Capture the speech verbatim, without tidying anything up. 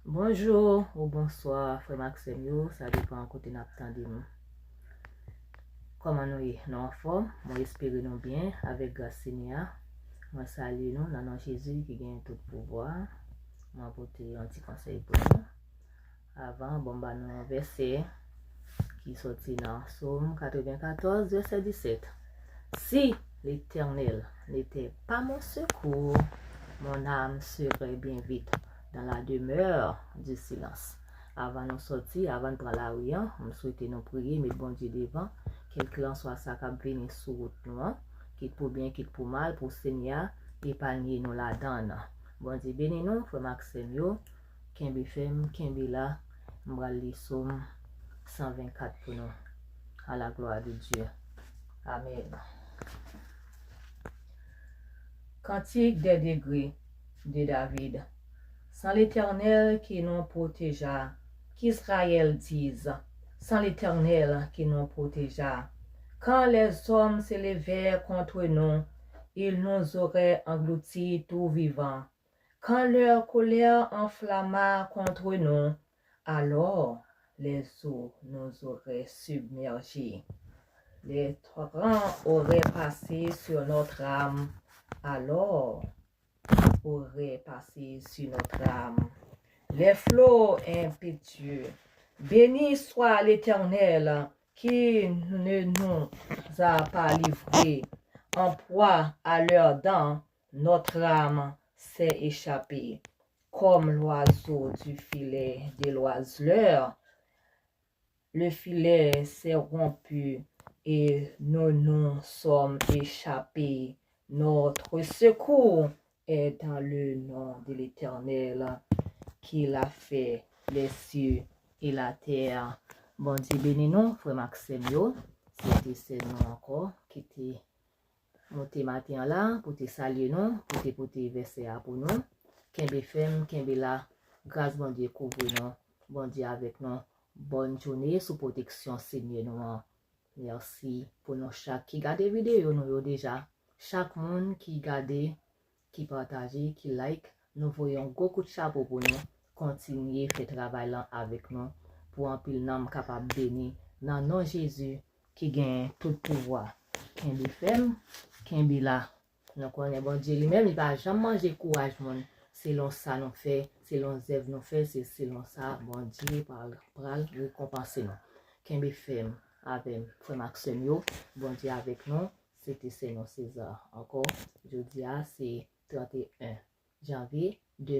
Bonjou ou bonswa, frè m ak sè m yo, sa depann kote n ap tande m. Kòman nou ye? Nou anfòm? Mwen espere nou byen, avèk gras Senyè a. Mwen salye nou nan non Jezi ki gen tout pouvwa. Mwen pote yon ti konsèy pou nou. Avan, bon, m ba nou yon vèsè ki soti nan Sòm katrevenkatòz, vèsè disèt. Si l'Éternel n'était pas mon secours, mon âme serait bien vite dans la demeure du silence. Avan nou sòti, avan n pran lari an, m swete nou priye, met Bondye devan, kèlkelanswa sa k ap vini sou wout nou an, kit pou byen, kit pou mal, pou Senyè a epanye nou ladan l. Bondye beni nou, frè m ak sè m yo. Kenbe fèm, kenbe la. M pral li Sòm san vennkat pou nou. À la gloire de Dieu. Amen. Cantique des degrés de David. Sans l'Éternel qui nous protégea, qu'Israël dise, sans l'Éternel qui nous protégea. Quand les hommes se levèrent contre nous, ils nous auraient engloutis tout vivants. Quand leur colère enflamma contre nous, alors les eaux nous auraient submergés. Les torrents auraient passé sur notre âme, alors auraient passé sur notre âme. Les flots impétueux. Béni soit l'Éternel qui ne nous a pas livrés en proie à leurs dents, notre âme s'est échappée. Comme l'oiseau du filet de l'oiseleur, le filet s'est rompu et nous nous sommes échappés. Notre secours est dans le nom de l'Éternel qui l'a fait les cieux et la terre. Bondye beni nou, frè m ak sè m yo. Se te sè nou ankò ki te monte maten an la pou te salye nou, pou te pote vèsè a pou nou. Kenbe fèm, kenbe la. Gras Bondye kouvri nou. Bondye avèk nou. Bòn jounen sou pwoteksyon Senyè nou an. Mèsi pou nou chak ki gade videyo nou yo deja. Chak moun ki gade, ki pataje, ki like, nou voye yon gwo kout chapo pou nou. Kontinye fè travay lan avèk nou pou anpil nanm kapab beni nan non Jezi ki gen tout pouvwa. Kenbe fèm, kenbe la. Nou konnen Bondye li menm, li pa janm manje kouraj moun. Selon sa nou fè, selon zèv nou fè, se selon sa Bondye pral, pral rekonpanse nou. Kenbe fèm avè m, frè m ak sè m yo. Bondye avèk nou. Se te sè nou Seza ankò. Jodi a, se trannteyen janvye